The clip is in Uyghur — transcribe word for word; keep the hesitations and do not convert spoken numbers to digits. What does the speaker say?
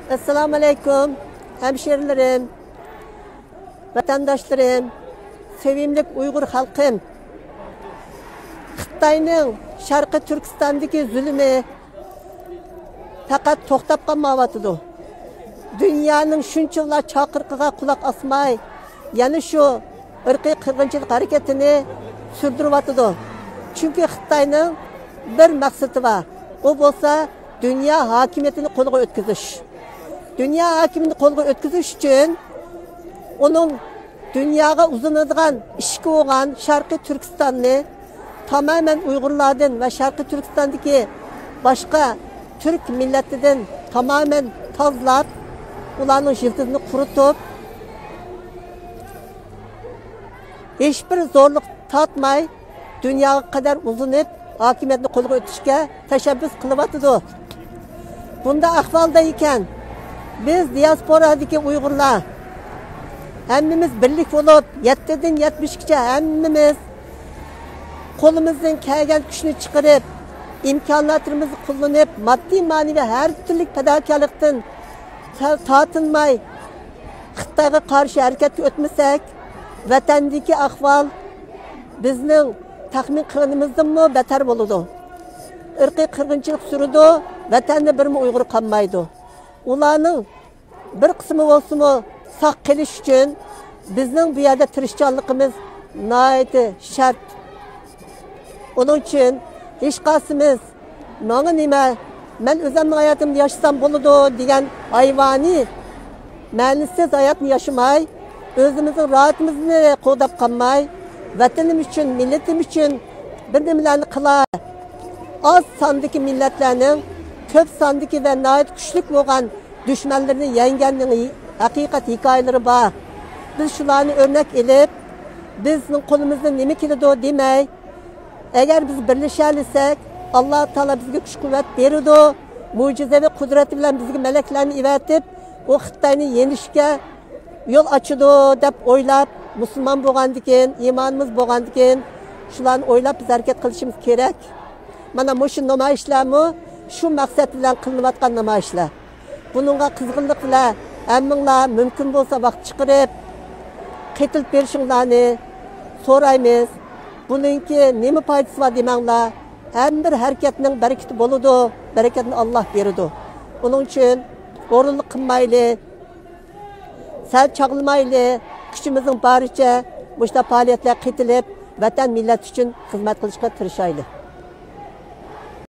ئەسسالامۇ ئەلەيكۇم، ھەمشىرىلىرىم، ۋەتەنداشلىرىم، سۆيۈملۈك ئۇيغۇر خەلقىم. خىتاينىڭ شەرقىي تۈركىستاندىكى زۇلۇمى پەقەت توختاپ قالمايۋاتىدۇ. دۇنيانىڭ شۇنچىۋالا چاقىرىقىغا قۇلاق ئاسماي، يەنە شۇ ئىرقىي قىرغىنچىلىق ھەرىكىتىنى سۈردۈرۈۋاتىدۇ. چۈنكى خىتاينىڭ بىر مەقسىتى بار. ئۇ بولسا دۇنيا ھاكىمىيىتىنى قولىغا ئۆتكۈزۈش. دۇنيا ھاكىمىيىتىنى قولىغا ئۆتكۈزۈش ئۈچۈن ئۇنىڭ دۇنياغا ئۇزىنىدىغان ئىشىكى بولغان شەرقىي تۈركىستاننى تامامەن ئۇيغۇرلاردىن ۋە شەرقىي تۈركىستاندىكى باشقا تۈرك مىللىتىدىن تامامەن تازىلاپ، ئۇلارنىڭ يىلتىزىنى قۇرۇتۇپ، ھېچبىر زورلۇق تارتماي، دۇنياغا قەدەر ئۇزىنىپ، ھاكىمىيەتنى قولغا ئۆتۈشكە تەشەببۇس قىلىۋاتىدۇ. بۇنداق ئەھۋالدا ئىكەن، بىز دىياسپورادىكى ئۇيغۇرلار ھەممىمىز بىرلىك بولۇپ، يەتتىدىن يەتمىشكىچە ھەممىمىز قولىمىزدىن كەلگەن كۈچنى چىقىرىپ، ئىمكانلىقلىرىمىزنى قوللىنىپ، ماددىي، مەنىۋى ھەر تۈرلۈك پىداكارلىقتىن تا-، تارتىنماي، خىتايغا قارشى ھەرىكەتكە ئۆتمىسەك، ۋەتەندىكى ئەھۋال بىزنىڭ تەخمىن قىلغىنىمىزدىنمۇ بەتەر بولىدۇ. ئىرقىي قىرغىنچىلىق سۈرىدۇ، ۋەتەندە بىرمۇ ئۇيغۇر قالمايدۇ. ئۇلارنىڭ بىر قىسمى بولسىمۇ ساق قېلىش ئۈچۈن بىزنىڭ بۇ يەردە تىرىشچانلىقىمىز ناھايىتى شەرت. ئۇنىڭ ئۈچۈن ھېچقايسىمىز ماڭا نېمە، مەن ئۆزۈمنىڭ ھاياتىمنى ياشىسام بولىدۇ دېگەن ھايۋانىي، مەنىسىز ھاياتنى ياشىماي، ئۆزىمىزنىڭ راھىتىمىزنى قوغداپ قالماي، ۋەتىنىم ئۈچۈن، مىللىتىم ئۈچۈن بىر نېمىلەرنى قىلاي. ئاز ساندىكى مىللەتلەرنىڭ كۆپ ساندىكى ۋە ناھايىتى كۈچلۈك بولغان دۈشمەنلىرىنى يەڭگەننىڭ ھەقىقەت ھېكايىلىرى بار. بىز شۇلارنى ئۆرنەك ئېلىپ، بىزنىڭ قولىمىزدىن نېمە كېلىدۇ دېمەي، ئەگەر بىز بىرلىشەلىسەك، ئاللا تائالا بىزگە كۈچ-قۇۋۋەت بېرىدۇ، مۆجىزىۋى قۇدرىتى بىلەن بىزگە مەلەكلەرنى ئېۋەتىپ، ئۇ خىتاينى يېڭىشكە يول ئاچىدۇ دەپ ئويلاپ، مۇسۇلمان بولغاندىكىن، ئىمانىمىز بولغاندىكىن، شۇلارنى ئويلاپ بىز ھەرىكەت قىلىشىمىز كېرەك. مانا مۇشۇ نامايىشلارمۇ شۇ مەقسەت بىلەن قىلىنىۋاتقان نامايىشلار. بۇنىڭغا قىزغىنلىق بىلەن ھەممىڭلار مۇمكىن بولسا ۋاقىت چىقىرىپ، قېتىلىپ بېرىشىڭلارنى سورايمىز. بۇنىڭكى نېمە پايدىسى بار دېمەڭلار. ھەممە بىر ھەرىكەتنىڭ بەرىكىتى بولىدۇ، بەرىكەتنى ئاللا بېرىدۇ. ئۇنىڭ ئۈچۈن ئورۇنلۇق قىلمايلى، سەل چاغلىمايلى، كۈچىمىزنىڭ بارىچە مۇشۇنداق پائالىيەتلەرگە قېتىلىپ، ۋەتەن، مىللەت ئۈچۈن خىزمەت قىلىشقا تىرىشايلى.